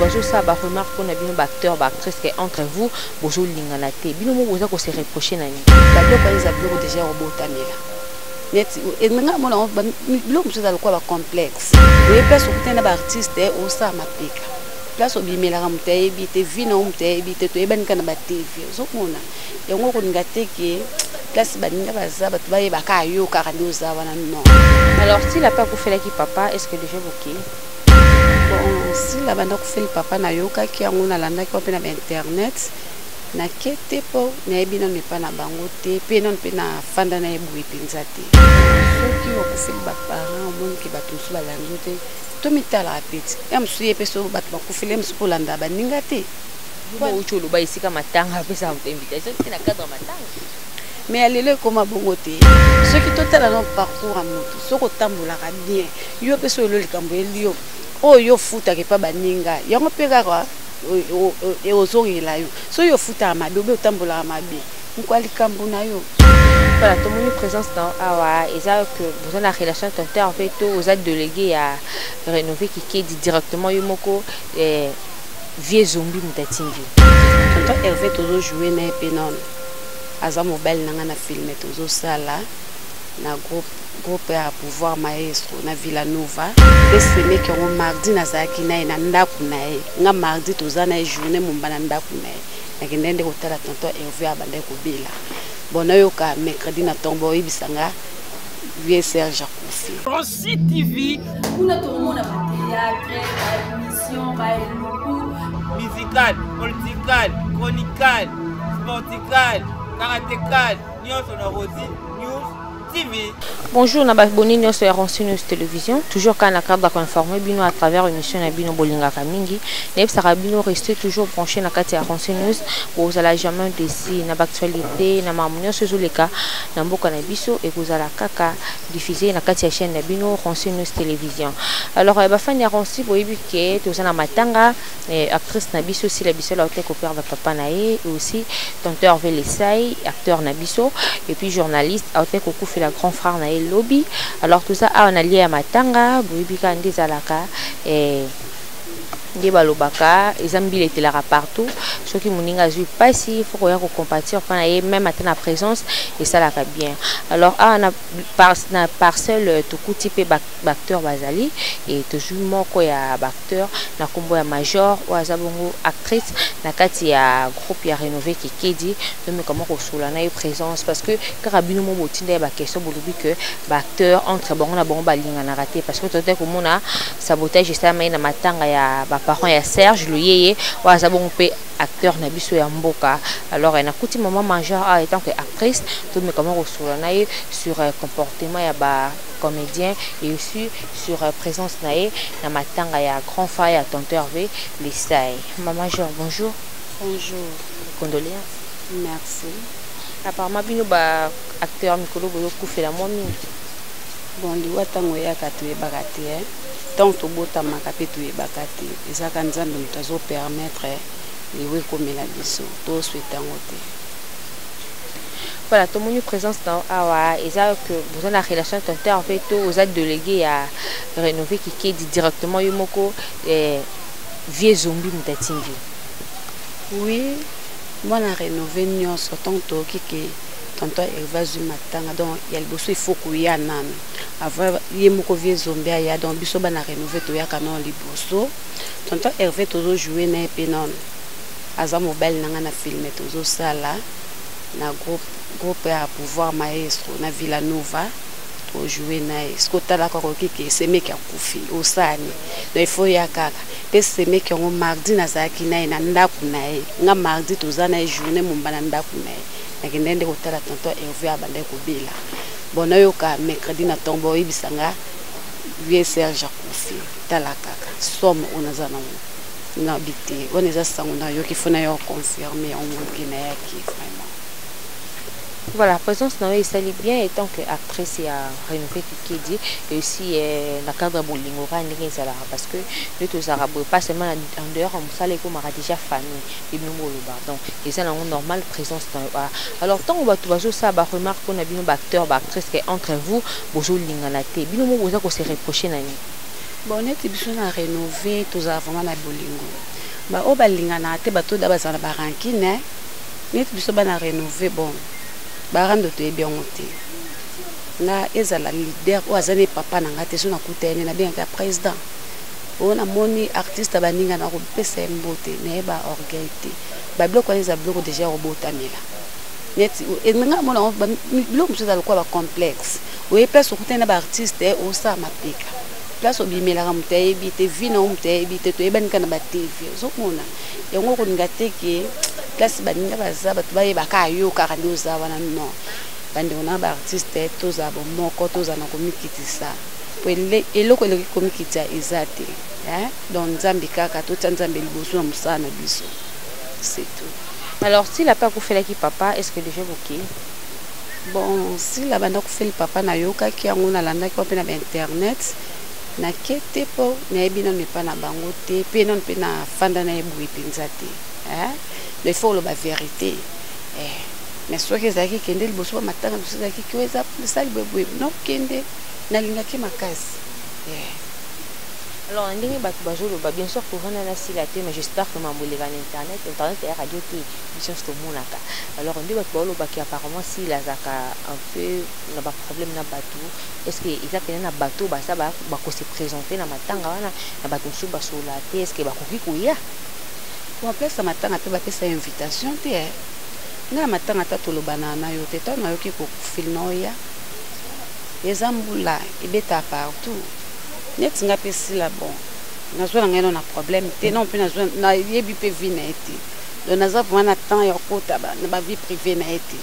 Bazosala baremarque mpona bino baacteur, baactrice, ke entre vous bozolingana te. Bino moko boza kose reproche na nini? Babiloko wana eza biloko deja kobotamela. Neti nga mona biloko mosusu eza lokola bacomplexe. Oye place, okutani na baartiste, osala mapeka. Place obimelaka, moto ayebi te vi na yo, moto ayebi te. Toyebani kaka na baTV. Ozomona yango, okolinga te ke place baninga baza, bato bayebaka yo kaka nde oza wana. Non. Alors, Sila mpe akufelaki papa, est ce que déjà bokei? Bon, Sila banda kufeli papa, nayokaki yango, nalandaki yango mpe na bainternet. Nake te mpo nayebi nano epa na bango te, mpe nano mpe nafanda nayeboye mpenza te. Soki okufeli baparent, omonike bato mosusu balandi yo te. Tomitalaka peti ya mosusu ye mpe so bato bakufeli ye mosusu mpo olanda baninga te. Outi oloba esika matanga, apesaka moto invitation te na cadre ya matanga. Mais ya lelo ekóma bongo te. Soki totala no parcours ya moto, soki otambolaka bien, yo mpe so elo likambo eli yo, oyo yo ofutaka epa baninga, yango mpe kaka ozongela yo. Soki ofutaka mabe, obe otambolaka mabe, mokwa likambo na yo. Voilà, tomoni présence na awa, eza que boza na relation tonton mpe to oza délégué ya Rénové Kikedi directement, yo moko Vieux Zombi moto atindi? Tonton Hervé, tozojoue na ye mpe nano aza mobali na nga na filme tozosala na groupe ya Pouvoir Maestro na Villa Nova. Mpe semeki yango, mardi nazalaki na ye na ndako na ye. Nga mardi toza na ye journée momba na ndako na ye. Nakende nde kotala tonton Hervé, abandaki kobela. Bon, nayoka mercredi na ntongo oyebisa nga vieux Serge akufi. Francis TV. Kuna tokomona bathéâtre, baémission, baeluku. Musical, political, chronical, sportical, karatécal, nyonso na Rosi News TV. Bonjour na baboni nyonso ya Ronsi News Télévision, toujours kaka na cadre koinforme bino à travers émission na bino bolingaka mingi. Nayebisaka bino, restez toujours branché na kati ya Ronsi News, bozala jamais déçus na baactualité, na makambo nyonso ezoleka na mboka na biso, ekozala kaka diffusé na kati ya chaîne na bino Ronsi News Télévision. Alors, bafani ya Ronsi, boyebi ke toza na matanga. Actrice na biso Sila Biso aute koperdre papa na ye, et aussi tonton Hervé Lesai, acteur na biso et puis journaliste, aute kokufela grand frère na ye lobi. Alors, toza awa na lieu ya matanga. Boyebi kaka nde ezalaka, nde balobaka eza mbila etelaka partout. Soki moninga azwi mpasi, fo koya kocompatir mpa na ye, même ata na présence esalaka bien. Alors, awa na parcelle tokuti mpe baacteur bazali, e tozwi moko ya baacteur na nkombo ya Major, oyo aza bongo actrice na kati ya groupe ya Rénové Kikedi. Tomeka moko kosola na ye présence, parce que kaka bino mo botinda ya baquestion, bolobi ke baacteur entre bango na bango balinganaka te, parce que totali komona sabotage esalama ye na matanga ya baparent ya Serge Loyeye, oyo aza bongo mpe acteur na biso ya mboka. Alors, nakuti mama Major awa étant que actrice. Tomeka moko kosola na ye sur comportement ya ba comédien et aussi sur présence na ye na matanga ya grand frère ya tonton Hervé Lesai. Mama Major, bonjour. Bonjour. Condoléances. Merci. Apparemment bino ba acteur, mikolo bozokufela mwa mingi. Bon, liwa ntango eyaka toyebaka te. Ntango tobotamaka mpe toyebaka te. Ezalaka Nzambe moto azopermettre liwa ekomela biso. Toswete yango te. Voilà, tomoni présence na awa, eza que boza na relation tonton Hervé to oza délégué ya Rénové Kikedi directement, yo moko Vieux Zombi moto atindi? Oui, mwana Rénové nyonso, ntango toyoki ke tonton Hervé azwi matanga, donc ya liboso ifo koya nano avant ye moko vieux Zombi aya. Donc biso bana Rénové toyaka nano liboso. Tonton Hervé, tozojoue na ye mpe nano aza mobali na nga na filme tozosala na groupe ya Pouvoir Maestro na Villa Nova. Tojoue na ye. Soki otalaka, okoki ke semeki akufi, osani. Donc il faut ya kaka mpe semeki yango, mardi nazalaki na ye na ndako na ye. Nga mardi toza na ye journée momba na ndako na ye. Nakende nde kotala tonton Hervé, abandaki kobela. Bon, nayoka mercredi na ntongo oyebisa nga vieux Serge akufi. Tala kaka somme oyo naza nango, nabi te wana eza sango nayoki, fo nayo confirme yango moke nayaki vraiment. Voilà, présence na yo esali bien étant que actrice ya Rénové Kikedi et aussi na cadre ya bolingo kaka ndenge ezalaka, parce que nde tozalaka boye, pas seulement en dehors ya mosala, ekomaka déjà famille ebino boloba. Donc eza nango normal présence na yo. Alors, ntango bato bazosala baremarque mpona bino baacteur, baactrice, ke entre vous bozolingana te, bino mo boza kose reproche na nini? Bon, neti biso na Rénové, tozala vraiment na bolingo. Baoyo balinganaka te, bato da bazala na barancune. Neti biso bana Rénové, bon, barando toyebi yango te. Nga, ezala leader oyo aza ne papa na nga te, so nakuta ye nde nabengaka président. Oyo namoni artiste, baninga na kopesa ye mbote, nayeba orgueil te. Babiloko wana eza biloko déjà ya kobotamela. Neti nga mona biloko mosusu eza lokola bacomplexe. Oye place, okutani na baartiste, osala mapeka. Place obimelaka, moto ayebi te vi na yo, moto ayebi te. Toyebani kaka na baTV. Ozomona yango, okolinga te ke place baninga baza, bato bayebaka yo kaka nde oza wana. Non, bandeko na baartiste, tozala bomoko, tozala na komikitisa, po eloko eleki komikitisa eza te. Donc Nzambe kaka, totia Nzambe liboso na mosala na biso, c'est tout. Alors, Sila mpe akufelaki papa, est ce que déjà bokei? Bon, Sila banda kufeli papa, nayokaki yango, nalandaki mpe na bainternet. Nake te mpo nayebi nano epa na bango te, mpe nano mpe nafanda nayebi mpenza te. Donc il faut koloba vérité. Mais soki ezalaki kende liboso, bamatanga mosusu ezalaki ke eza esali boyeboye, nokende, nalingaki makasi. Alors, ndenge bato bazoloba, bien sûr tovanda na Sila te, mais j'espère que mambo eleka na internet. Internet eya radio te, biso nyonso tomonaka. Alors, nde bato baolobaki, apparemment Sila azalaka un peu na baproblème na bato. Est ce que eza pena na bato baza bakose présenter na matanga wana, na bato mosusu basola te, est ce que bakoki koya? Bon, place ya matanga mpe bapesa invitation te. Ngai na matanga, ata tolobana na yo te, ntango nayoki kokufili na oya, eza mbula ebeta partout. Neti nga mpe Sila, bon, nazwa na ngai no na problème te. Non, mpe nayebi mpe vie na ye te. Donc naza vraiment na temps ya kokota na bavie privée na ye te,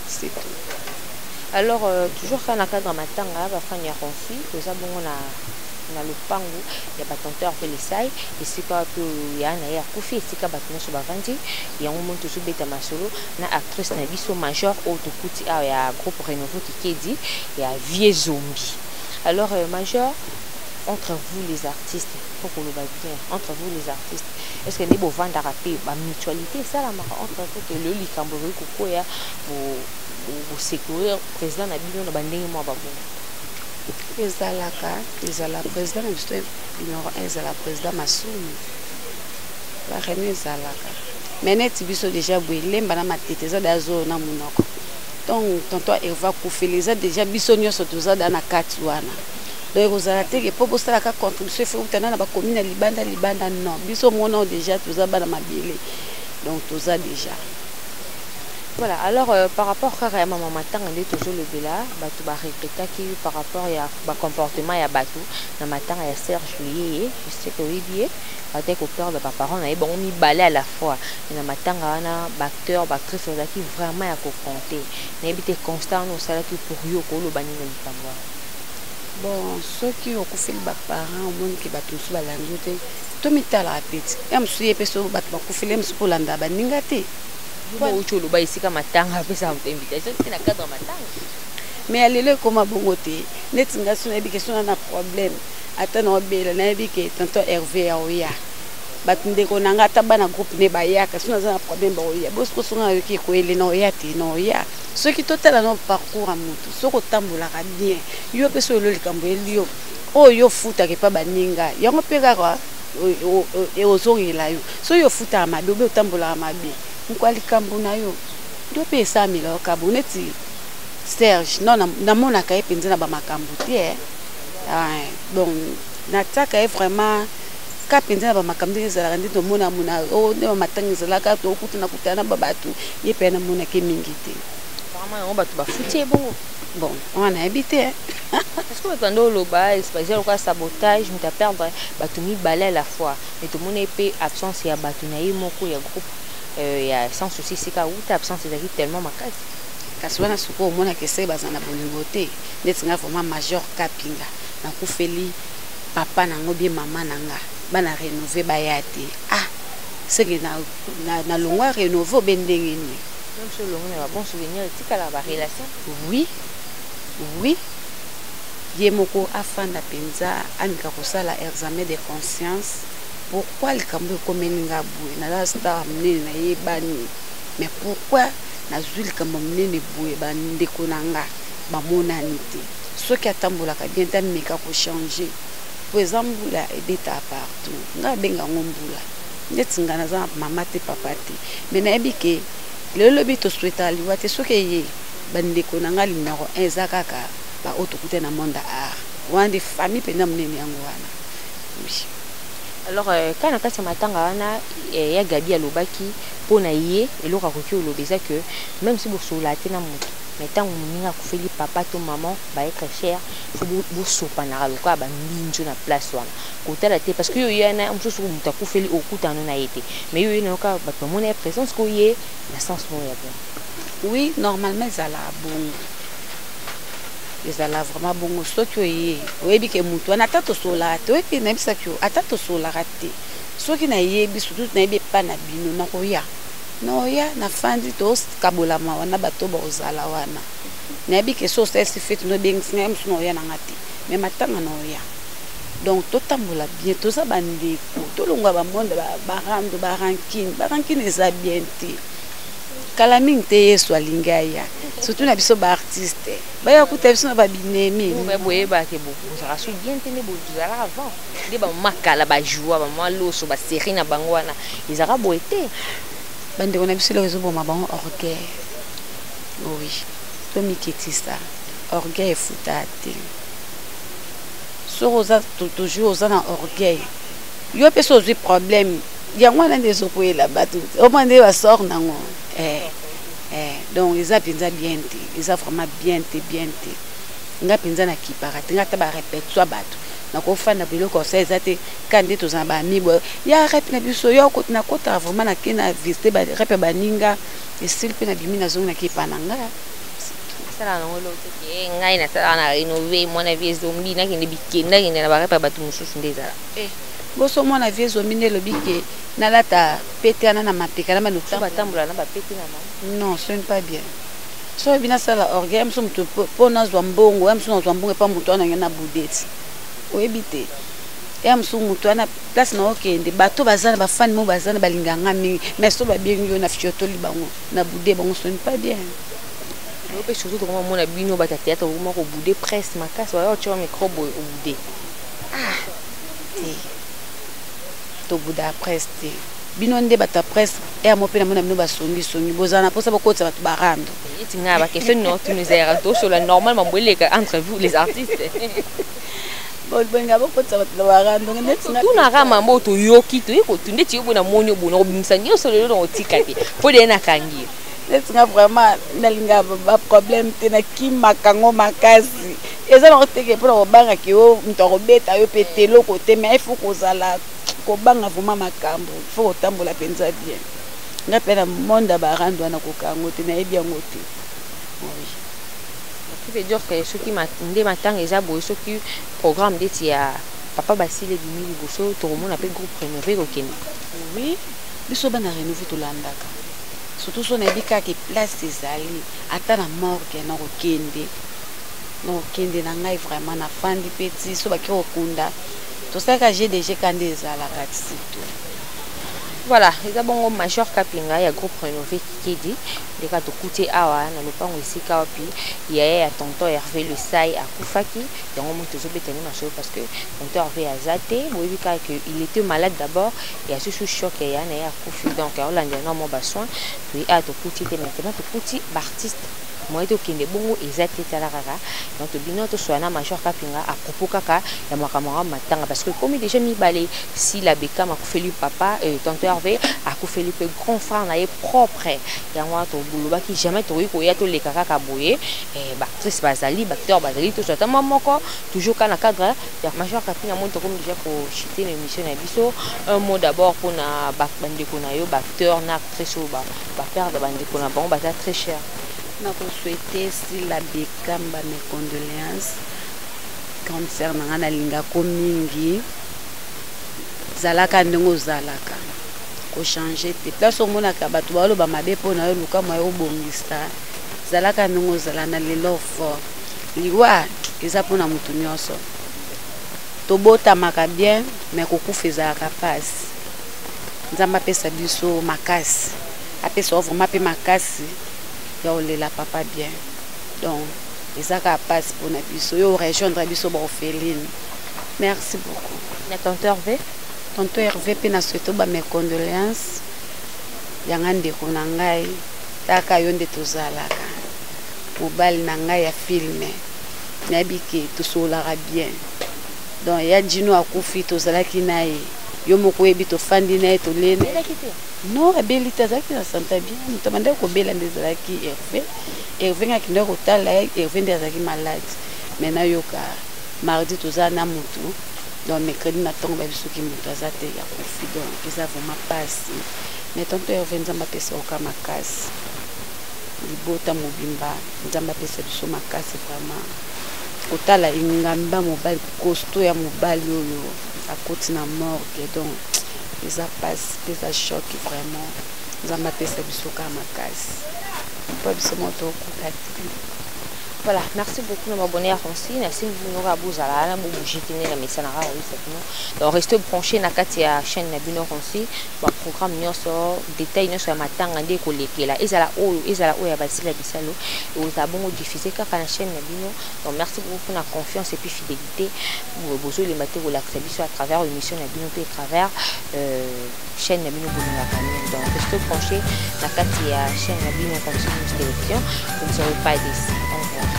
c'est tout. Alors, toujours kaka na cadre matanga, bafani ya Ronfi, toza bongo na lopango ya batonton mpe Lesai, esika wapi oyo ya na ye akufi, esika bato nyonso bavandi yango. Moni tozobeta masolo na actrice na biso major oyo tokuti awa ya groupe Renouveau Kikedi ya Vieux Zombi. Alors, major, entre vous les artistes, faut koloba bien, entre vous les artistes, est ce que nde bovandaka mpe bamutualité esalamaka entre vous, ke lelo likambo ekoki kokwea, bosecourir président na bino na bandenge mwa babongo? Ezalaka, ezala président na biso numéro 1, ezala président Masumu. Baréunion ezalaka, mais neti biso déjà boye, Lemba na Matete eza da zolo na monoko. Donc tonton Herve akufeli, eza déjà biso nyonso toza da na kati wana. Donc ekozala te ke mpo bosalaka contribution efe utana na bacommune ya libanda libanda. Non, biso mona déjà toza bana mabele, donc toza déjà. Voilà. Alors, par rapport kaka ya mama matanga nde tozolobela, bato baregretaki par rapport ya bacomportement ya bato na matanga ya Serge Luyeye. Je sais que oyebi ye, bataki koperdre baparent na ye bango mibale à la fois na matanga wana. Baacteur, baactrice bazalaki vraiment ya kocompter. Nayebi te, constat wana osalaki, pour yo koloba nini na likambo wana? Bon, soki okufeli baparent, omoniki bato mosusu balandi yo te. Tomitalaka peti ya mosusu, ye mpe so bato bakufeli ye mosusu mpo olanda baninga te. Outi oloba esika matanga apesaka moto invitation te na cadre matanga. Mais ya lelo ekóma bongo te. Neti nga, so nayebi ke so na problème, ata na obela, nayebi ke tonton Hervé ya oya, bato ndeko na nga, ata bana groupe nde bayaka. So naza na problème, baoya. Bosiko songa nayoki ekoyele na oya te, na oya. Soki totala no parcours ya motu, soki otambolaka bien, yo mpe so elo likambo eli yo, oyo yo ofutaka epa baninga, yango mpe kaka ozongela yo. Soki ofutaka mabe, obe otambolaka mabe, mokwa likambo na yo ndio mpe esalamela yo kabo. Neti Serge, non, namonaka ye mpenza na bamakambo te. Donc natiaka ye vraiment ka mpenza na bamakambo ndenge ezalaka, nde tomona mona nde bamatanga ezalaka, tokutana kutana na babato, ye mpe namonaki mingi te. Vraiment, yango bato bafuti ye bongo? Bon, wana nayebi te. Parce que bato bando oloba eza lokola sabotage, moto aperdre bato mibale à la fois. Mais tomoni mpe absence ya bato na ye moko ya groupe ya Sans Souci, esika awuta, absence ezalaki tellement makasi. Kasi wana sikoyo omonaka esai baza na bolingo te. Neti nga vraiment, major Kapinga, nakufeli papa nango bie mama na nga, bana Rénové baya te. Ah, seke nalongwa Rénové obe ndenge nini? Même so olongi na babon souvenir, etikala barelation. Oui, ye moko afanda mpenza, ameka kosala examen de conscience: pourquoi likambo ekomeli nga boye? Naza star monene, nayebani, mais pourquoi nazwi likambo monene boye, bandeko na nga bamonani te? Soki atambolaka bien te, ameka kochanger. Mpo eza mbula ebetaka partout. Ngai abenga yango mbula. Neti ngai naza mama te, papa te, mais nayebi ke lelo lobi tosouhaitaka liwa te. Soki eye, bandeko na ngai numéro 1 eza kaka baoyo tokuta na monde ya art wana, nde famille mpenza monene yango wana, oui. Alors kaka na kati ya matanga wana, ya Gabi alobaki mpo na ye, eloko akoki oloba eza que même si bosolola te na moto, mais ntango moninga akufeli papa to maman, baêtre cher, faut bosopanaka lokola bambinzo na place wana, kotala te, parce que yo ye na mosusu, moto akufeli, okutana na ye te, mais yo ye na yoka bato bamona ye présence ko ye na sens moko ya bon. Oui, normalement ezalaka bongo, ezala vraiment bongo. Soki oye, oyebi ke motu wana, ata tosololaka te, oyebi, nayebisaki yo, ata tosololaka te, soki nayebi, surtout nayebi epa na bino, nakoya, naoya, nafandi, tokabolama wana, bato bakozala wana. Nayebi ke so osalisi feti, nobengisi ngai, mosu naoya nanga te, mais matanga naoya. Donc totambola bien, toza bandeko, tolongwa bamonde barando, barancune. Barancune eza bien te. Kala mingi te, Yesu alingi aya, surtout na biso baartiste, baya kuta biso na babinemi. Boyebake bozalaka so bien te nde bozalaka avant, nde bamama kala bajoua, bamama loso, basérie na bango wana ezalaka boye te. Bandeko na biso, eloko ezoboma bango, orgueil. Oui, tomikitisa, orgueil efuta te. Soki oza toujours oza na orgueil, yo mpe so ozwi problème, yango wana nde ezokweyela bato, omwa nde basort nango. Donc eza mpenza bien te, eza vraiment bien te, bien te. Nga mpenza nakipaka te, nga ata barépétition ya bato, nakofanda, biloko osala eza te. Ka nde toza na baami boye ya rep na biso, yo nakotaka vraiment, nake na visite barep ya baninga, esili mpe nabimi, nazongi, nakepa na nga. Nasalaka nango eloko te ke ngai nasalaka na rénové mwana vie zombi, nakende bikende, nakende na barep ya bato mosusu nde ezala. Boso mwana vie zombi nde elobi ke nalata pete wana na mapeka na bano batambola na bapete na mama. Non, ce n'est pas bien. So oyebi, nasala orgueil mosu motu mpo nazwa mbongo ya mosu, nazwa mbongo epa motu wana, nge na budeti, oyebi te ya mosu motu wana, place na okende, bato baza na bafani mo, baza na balinganga mingi, mais so babengi yo na fiotoli bango, na bude bango, ce n'est pas bien. Yo mpe surtout tokoma mona bino bato ya théâtre okoma kobude presse makasi, baya otia micro boye, obude. Ah te, tobuda presse te. Bino nde bato ya presse ere mo mpe namona bino basongisongi, bozala na mposa bokotisa bato barando. Eti ngai baquestion no tunu ezalaka, tosola normal, mambo eleka entre vous les artistes. Bolinga bokotisa bato na barando. Tunaka mambo toyoki, toyi kotu ndeti yo boye, namoni yo boye, nakobimisa nyonso lelo, na kotika te mpo deye nakangi yo. Neti nga vraiment nalinga baproblème te, nakimaka yango makasi. Eza nango teke mpona kobangaki yo, moto akobeta yo mpe te, eloko te, mais il faut kozala kobanga vraiment makambo, il faut kotambola mpenza bien. Nga mpe na monde ya barando wana, koka yango te, nayebi yango te, oui. Qui veut dire que soki nde matanga eza boye, soki programme ndeti ya papa Basile ebimi liboso, tokomona mpe groupe rénové kokende? Oui, biso bana rénové tolandaka, surtout so nayebi kaka place ezali, ata na morgue, nakokende, nakokende na ngai vraiment, nafandi mpe ti so baki kokunda, tosalaka GDG ka nde ezalaka surtout. Voilà, eza bongo Major Kapinga ya groupe rénové Kikedi, ndeka tokuti awa na lopango esika wapi yaya ya tonton Hervé Le Sai akufaki. Yango moto tozobeta nde masolo, parce que tonton Hervé aza te. Boyebi kaka que il était malade d'abord, ya susu choc ya ya na ye, akufi, donc aolandela na mwa basoin. Toye awa, tokuti te. Maintenant tokuti baartiste, moye tokende bongo eza te. Tala kaka, donc tobino tosola na Major Kapinga à propos kaka ya makambo yango matanga, parce que komi déjà mibale, Sila Bekam akufeli papa, tonton Hervé akufeli mpe grand frère na ye propre. Yango wana tolobaki jamais tokoki koya toleka kaka boye. Baactrice bazali, baacteur bazali, tozwa ata mwa moko, toujours kaka na cadre ya Major Kapinga. Moni tokomi déjà kochuter na émission na biso. Un mot d'abord mpona bandeko na yo, baacteur na actrice oyo baperdre bandeko na bango baza très cher. Nakosouhaiter Sila Bekamba mes condoléances, grande sœur na ngai, nalingako mingi. Zalaka ndenge ozalaka, kochanger te. Place omonaka bato baoloba mabe mpo na yo, luka mwa yo obongisa. Zalaka ndenge ozala na lelo fort. Liwa eza mpona motu nyonso, tobotamaka bien, mais kokufa ezalaka mpasi. Nzambe apesa biso makasi, apesa yo vraiment mpe makasi ya kolela papa bien. Donc eza kaka mpasi mpona biso, yo rejoindre biso baorpheline. Merci beaucoup. Na tonton Hervé? Tonton Hervé mpe na souhaite ba mes condoléances yanga ndeko na ngai, taka yo nde tozalaka mobali na ngai ya filme, nayebi ke tosololaka bien. Donc ya Djino akufi, tozalaki na ye, yo moko oyebi, tofandi na ye, tolene. Non, abeli te, azalaki na santa bien. Moto abandaki kobela nde ezalaki Hervé. Hervé ngai akendaki kotala ye, Hervé nde azalaki malade. Mais nayoka mardi toza na motu, donc mercredi na ntongo bayebi soki moto aza te, akufi. Donc eza vraiment pasi. Mais tonton Hervé, Nzambe apesa oka makasi, libota mobimba, Nzambe apesa biso makasi. Vraiment kotala engamba mobali costaud ya mobali oyo akoti na morgue, donc eza pasi mpe eza choc. Vraiment Nzambe apesa biso kaka makasi mpo biso moto okoka te. Voilà, merci beaucoup na abonné ya Ronsi. Nasengi bino kaka bozala na bobouge te nde na mesana kaka koyebisa bino. Donc reste branché na kati ya chaîne na bino Ronsi, baprogramme nyonso, détail nyonso ya matanga nde ekolekela, ezala oyo, ezala oyo ya basila bisalo, ekozala bongo diffusé kaka na chaîne na bino. Donc merci beaucoup mpona confiance et puis fidélité bozolemba te kolakisa biso à travers émission na bino mpe à travers chaîne na bino bolingaka mingi. Donc reste branché na kati ya chaîne na bino Ronsi News Télévision, vous ne serez pas déçus. Au revoir.